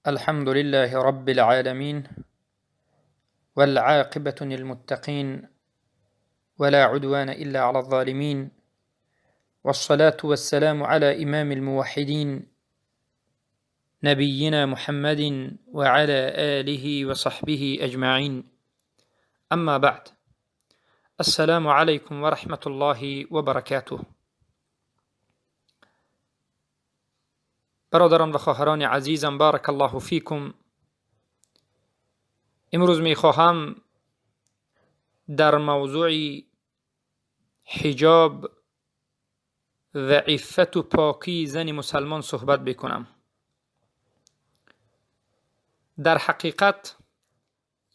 الحمد لله رب العالمين، والعاقبة للمتقين، ولا عدوان إلا على الظالمين، والصلاة والسلام على إمام الموحدين نبينا محمد وعلى آله وصحبه أجمعين. أما بعد، السلام عليكم ورحمة الله وبركاته. برادران و خواهران عزیزم، بارک الله فیکم. امروز میخواهم در موضوع حجاب و عفت و پاکی زن مسلمان صحبت بکنم. در حقیقت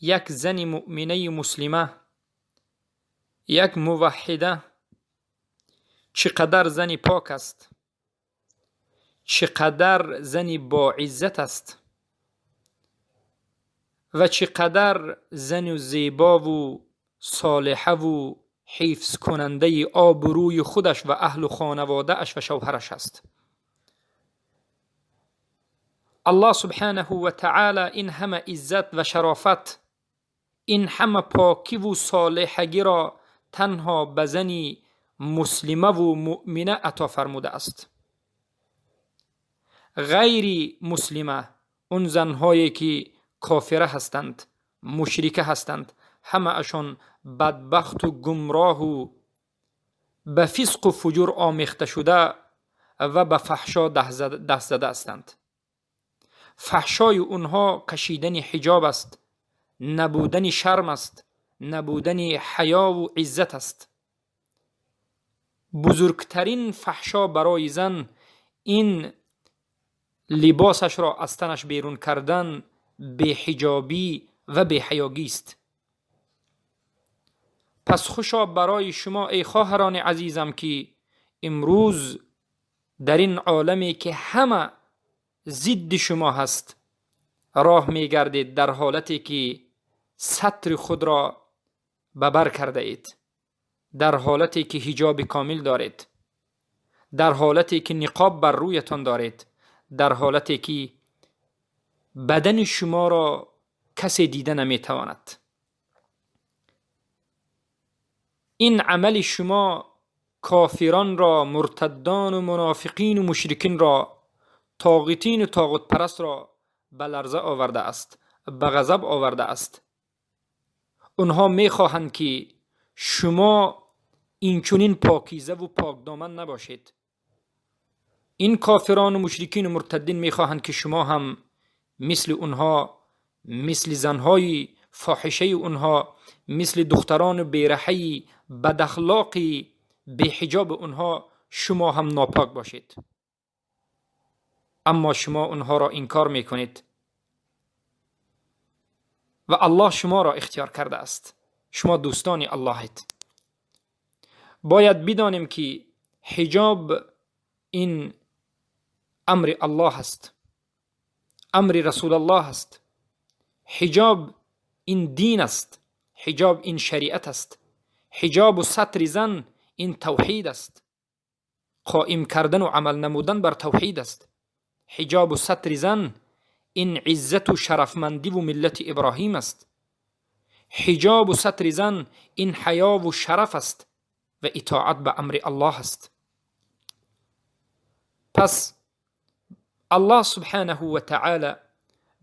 یک زن مؤمنه مسلمه، یک موحده، چقدر زن پاک است، چقدر زن با عزت است و چقدر زن زیبا و صالحه و حفظ کننده آبروی خودش و اهل و خانواده اش و شوهرش است. الله سبحانه و تعالی این همه عزت و شرافت، این همه پاکی و صالحگی را تنها به زن مسلمه و مؤمنه عطا فرموده است. غیر مسلمه، اون زنهایی که کافره هستند، مشرکه هستند، همه اشان بدبخت و گمراه و به فسق و فجور آمیخته شده و به فحشا دست زده هستند. فحشای اونها کشیدن حجاب است، نبودن شرم است، نبودن حیا و عزت است. بزرگترین فحشا برای زن این لباسش را از تنش بیرون کردن، بی‌حجابی و بی‌حیاگی است. پس خوشا برای شما ای خواهران عزیزم که امروز در این عالمی که همه ضد شما هست راه می‌گردید، در حالتی که ستر خود را ببر کرده اید، در حالتی که حجاب کامل دارید، در حالتی که نقاب بر رویتان دارید، در حالتی که بدن شما را کسی دیده نمیتواند. این عمل شما کافران را، مرتدان و منافقین و مشرکین را، طاغوتین و طاغوت پرست را به لرزه آورده است، به غضب آورده است. اونها میخواهند که شما اینچنین پاکیزه و پاکدامن نباشید. این کافران و مشرکین و مرتدین میخواهند که شما هم مثل اونها، مثل زنهای فاحشه اونها، مثل دختران بیرحی بداخلاقی بی‌حجاب اونها، شما هم ناپاک باشید. اما شما اونها را انکار میکنید و الله شما را اختیار کرده است. شما دوستان اللهید. باید بدانیم که حجاب این امر الله است، امر رسول الله است. حجاب این دین است، حجاب این شریعت است، حجاب و ستر زن این توحید است، قائم کردن و عمل نمودن بر توحید است. حجاب و ستر زن این عزت و شرفمندی و ملت ابراهیم است. حجاب و ستر زن این حیا و شرف است و اطاعت به امر الله است. پس الله سبحانه و تعالی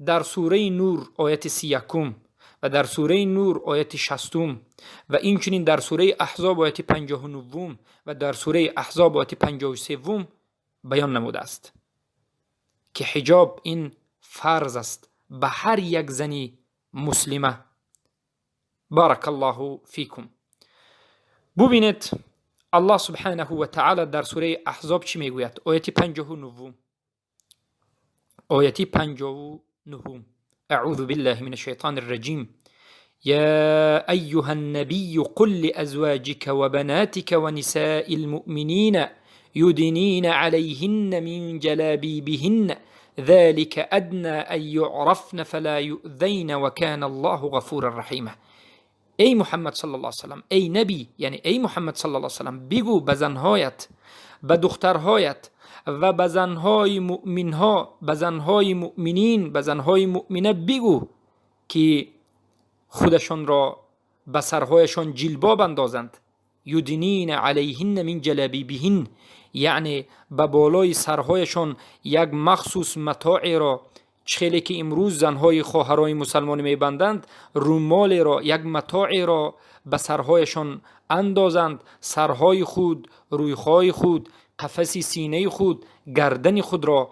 در سوره نور آیت 31 و در سوره نور آیت 60 و اینچنین در سوره احزاب آیت 59 و در سوره احزاب آیت 53 بیان نموده است که حجاب این فرض است به هر یک زنی مسلمه. بارک الله فیکم. ببینید الله سبحانه و تعالی در سوره احزاب چی میگوید؟ آیت 59، آیت 59. اعوذ بالله من الشیطان الرجیم. یا ایها النبی قل لازواجك وبناتك ونساء المؤمنین يدنين عليهن من جلابيبهن ذلك أدنى أن يعرفن فلا يؤذين وكان الله غفورا رحيما. ای محمد صلی الله علیه وسلم، ای نبی، یعنی ای محمد صلی الله علیه وسلم، بگو به زنهایت، به دخترهایت و به زنهای مؤمنها، به زنهای مؤمنین، به زنهای مؤمنه بگو که خودشان را به سرهایشان جلباب اندازند. یدنین علیهن من جلابیبهن، یعنی به بالای سرهایشان یک مخصوص متاعی را، چخیلی که امروز زنهای خواهرای مسلمان میبندند، رومال را، یک متاعی را به سرهایشان اندازند، سرهای خود، رویهای خود، قفس سینه خود، گردن خود را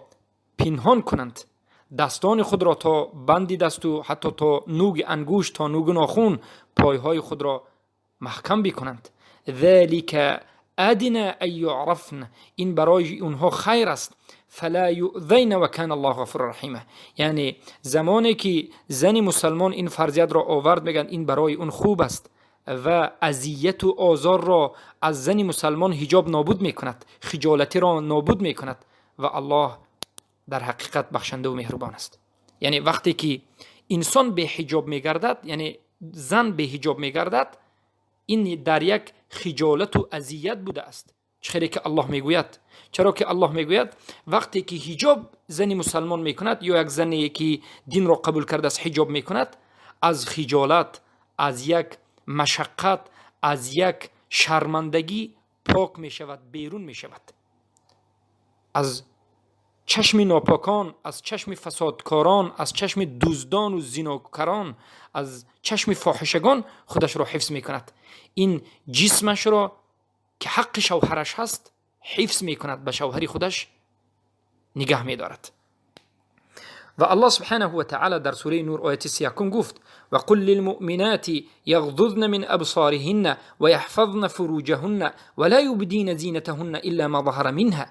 پنهان کنند، دستان خود را تا بند دست و حتی تا نوگ انگشت، تا نوگ ناخون، پایهای خود را محکم بکنند. ذلك ادنى ان يعرفن، این برای اونها خیر است. فلا یؤذین و کان الله غفورا رحیما. یعنی زمانی که زن مسلمان این فرضیت را آورد، میگن این برای اون خوب است و اذیت و آزار را از زن مسلمان حجاب نابود میکند، خجالتی را نابود میکند و الله در حقیقت بخشنده و مهربان است. یعنی وقتی که انسان به حجاب میگردد، یعنی زن به حجاب میگردد، این در یک خجالت و اذیت بوده است. چرا که الله میگوید، چرا که الله میگوید وقتی که حجاب زن مسلمان میکند یا یک زنی که دین را قبول کرده است حجاب میکند، از خجالت، از یک مشقت، از یک شرمندگی پاک میشود، بیرون میشود. از چشم ناپاکان، از چشم فسادکاران، از چشم دزدان و زیناکاران، از چشم فاحشگان خودش را حفظ میکند. این جسمش را که حق شوهرش هست حفظ میکند، به شوهر خودش نگه میدارد. و الله سبحانه و تعالی در سوره نور آیت 31 گفت: و قل للمؤمنات یغضضن من ابصارهن و یحفظن فروجهن ولا یبدین زینتهن الا ما ظهر منها.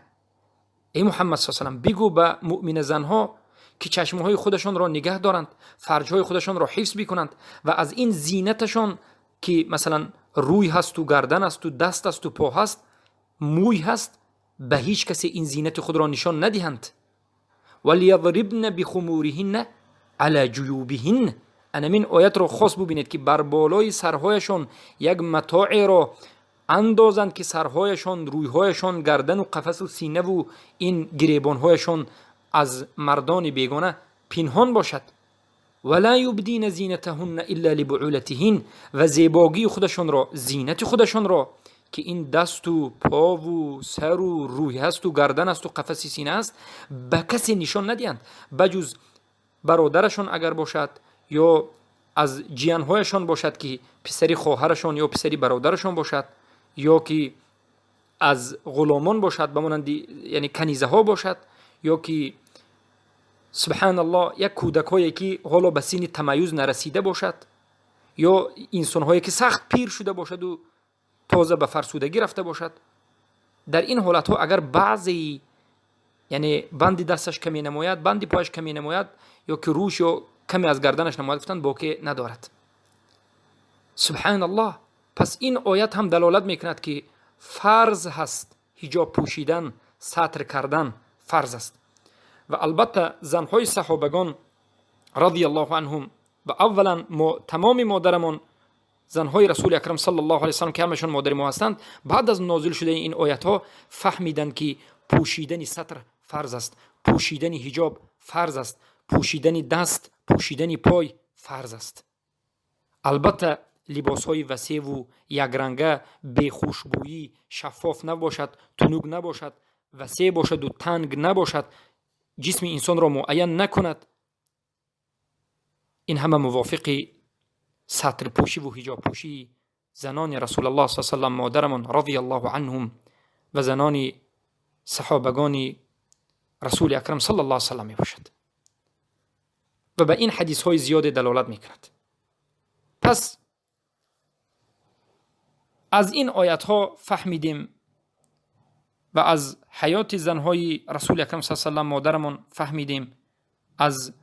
ای محمد صلی الله علیه و سلم، بگو به مؤمن زنها که چشمهای خودشان را نگه دارند، فرجهای خودشان را حفظ بکنند و از این زینتشان که مثلا روی هست و گردن است و دست است و پا هست، موی هست، به هیچ کسی این زینت خود را نشان ندهند. ولیضربن بخمورهن علی جیوبهن. انمین آیت را خاص ببینید که بر بالای سرهایشان یک متاعی را اندازند که سرهایشان، رویهایشان، گردن و قفس و سینه و این گریبانهایشان از مردان بیگانه پنهان باشد. ولا یبدین زینتهن الا لبعولتهن، و زیباگی خودشان را، زینت خودشان را که این دست و پا و سر و روی هست و گردن است و قفس سینه است، به کسی نشان ندهند بجز برادرشان اگر باشد یا از جیانهایشان باشد که پسری خواهرشان یا پسری برادرشان باشد، یا که از غلامان باشد به مانند یعنی کنیزه ها باشد، یا که سبحان الله یک کودک هایی که حالا به سن تمیز نرسیده باشد، یا انسان هایی که سخت پیر شده باشد و تازه به فرسودگی رفته باشد. در این حالت ها اگر بعضی یعنی بند دستش کمی نماید، بند پایش کمی نماید، یا که روش یا کمی از گردنش نماید، گفتن باکی ندارد. سبحان الله. پس این آیت هم دلالت میکند که فرض هست حجاب پوشیدن، ستر کردن فرض است. و البته زنهای صحابگان رضی الله عنهم و اولا ما تمام مادرمان زنهای رسول اکرم صلی الله علیه وسلم که همشان مادر ما هستند، بعد از نازل شده این آیت ها فهمیدند که پوشیدن ستر فرض است، پوشیدن حجاب فرض است، پوشیدن دست، پوشیدن پای فرض است. البته لباس های وسیع و یکرنگه، بی خوشبویی، شفاف نباشد، تنک نباشد، وسیع باشد و تنگ نباشد، جسم انسان را معین نکند، این همه موافق ستر پوشی و حجاب پوشی زنان رسول الله صلی الله علیه و سلم مادرمان رضی الله عنهم و زنان صحابگان رسول اکرم صلی الله علیه و سلم می باشد و به این حدیث های زیاد دلالت می کند. پس از این آیت ها فهمیدیم و از حیات زنهای رسول اکرم صلی الله علیه و سلم مادرمان فهمیدیم، از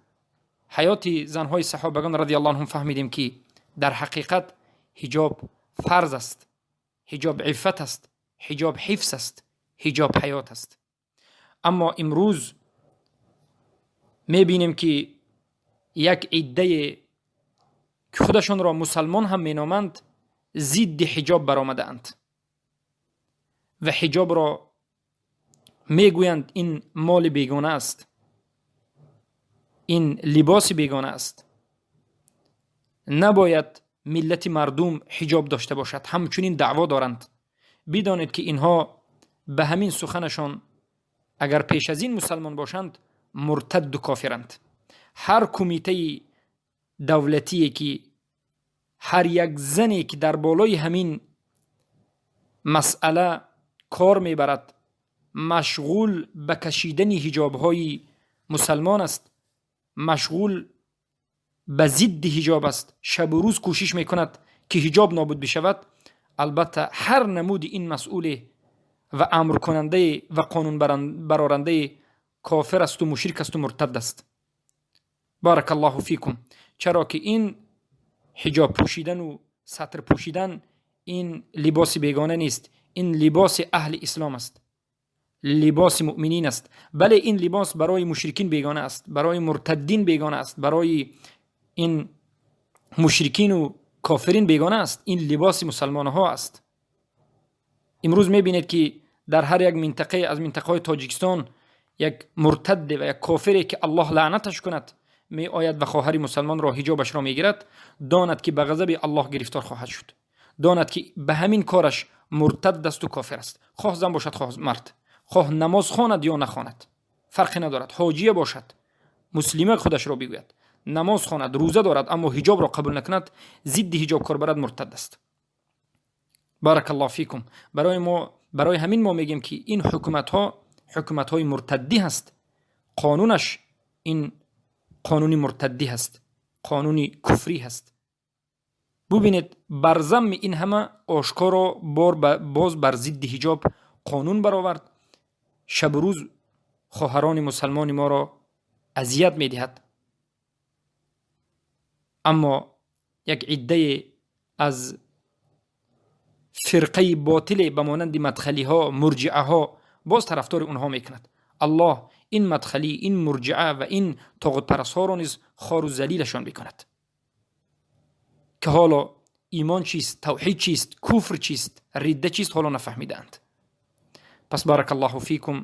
حیات زنهای صحابگان رضی الله عنهم فهمیدیم که در حقیقت حجاب فرض است، حجاب عفت است، حجاب حفظ است، حجاب حیات است. اما امروز میبینیم که یک عده که خودشان را مسلمان هم مینامند ضد حجاب برآمده اند و حجاب را мегӯянд, ин моли бегона аст, ин либоси бегона аст, набояд миллати мардум ҳиҷоб дошта бошад, ҳамчунин даъво доранд. Бидонед, ки инҳо ба ҳамин суханашон, агар пеш аз ин мусалмон бошанд, муртадду кофиранд. Ҳар кумитаи давлатие ки, ҳар як зане ки дар болои ҳамин масъала кор мебарад, машғул ба кашидани ҳиҷобҳои мусалмон аст, машғул ба зидди ҳиҷоб аст, шабу рӯз кӯшиш мекунад, ки ҳиҷоб нобуд бишавад, албатта, ҳар намуди ин масъуле ва амркунандае ва қонунбарорандае кофир асту мушрик асту муртад аст. بارك الله فيكم. Чаро ки ин ҳиҷоб пӯшидану сатр пӯшидан, ин либоси бегона нест, ин либоси аҳли ислом аст, либоси муъминин аст. Бале, ин либос барои мушрикин бегона аст, барои муртаддин бегона аст, барои ин мушрикину кофирин бегона аст. Ин либоси мусалмонҳо аст. Имрӯз мебинед, ки дар ҳар як минтақае аз минтақаҳои Тоҷикистон як муртадде ва як кофире, ки Аллоҳ лаънаташ кунад, меояд ва хоҳари мусалмонро ҳиҷобашро мегирад. Донад, ки ба ғазаби Аллоҳ гирифтор хоҳад шуд, донад, ки ба ҳамин кораш муртад асту кофир аст. Хоҳ зан бошад, хоҳ мард, хоҳ намоз хонад ё нахонад, фарқе надорад. Ҳоҷия бошад, муслима худашро бигӯяд, намоз хонад, рӯза дорад, аммо ҳиҷобро қабул накунад, зидди ҳиҷоб кор барад, муртад аст. بارك الله فيكم. Барои мо, барои ҳамин мо мегӯем, ки ин ҳукуматҳо ҳукуматҳои муртаддӣ ҳаст. Қонунаш ин қонуни муртаддӣ ҳаст, қонуни куфрӣ ҳаст. Бубинед, бар замми ин ҳама ошкоро бор боз бар зидди ҳиҷоб қонун баровард, шабу рӯз хоҳарони мусалмони моро азият медиҳад. Аммо як иддае аз фирқаи ботиле ба монанди мадхалиҳо, мурҷиаҳо боз тарафдори онҳо мекунад. Аллоҳ ин мадхалӣ, ин мурҷиа ва ин тоғутпарастҳоро низ хору залилашон бикунад, ки ҳоло имон чист, тавҳид чист, куфр чист, ридда чист, ҳоло нафаҳмидаанд. Пас, بارك الله فيكم,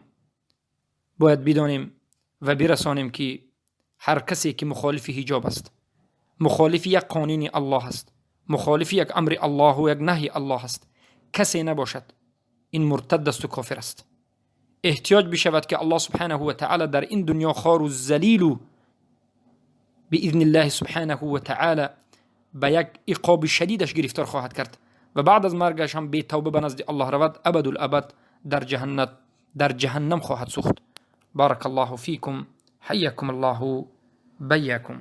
бояд бидонем ва бирасонем, ки ҳар касе ки мухолифи ҳиҷоб аст, мухолифи як қонуни Аллоҳ аст, мухолифи як амри Аллоҳу як наҳйи Аллоҳ аст, касе набошад, ин муртад асту кофир аст. Эҳтиёҷ бишавад, ки Аллоҳ سبحانه وتعالى дар ин дунё хору залилу بإذن الله سبحانه وتعالى ба як иқоби шадидаш гирифтор хоҳад кард ва баъд аз маргаш ҳам бетавба ба назди Аллоҳ равад, абадул абад дар ҷаҳаннам хоҳад сӯхт. بارك الله فيكم، حياكم الله، بياكم.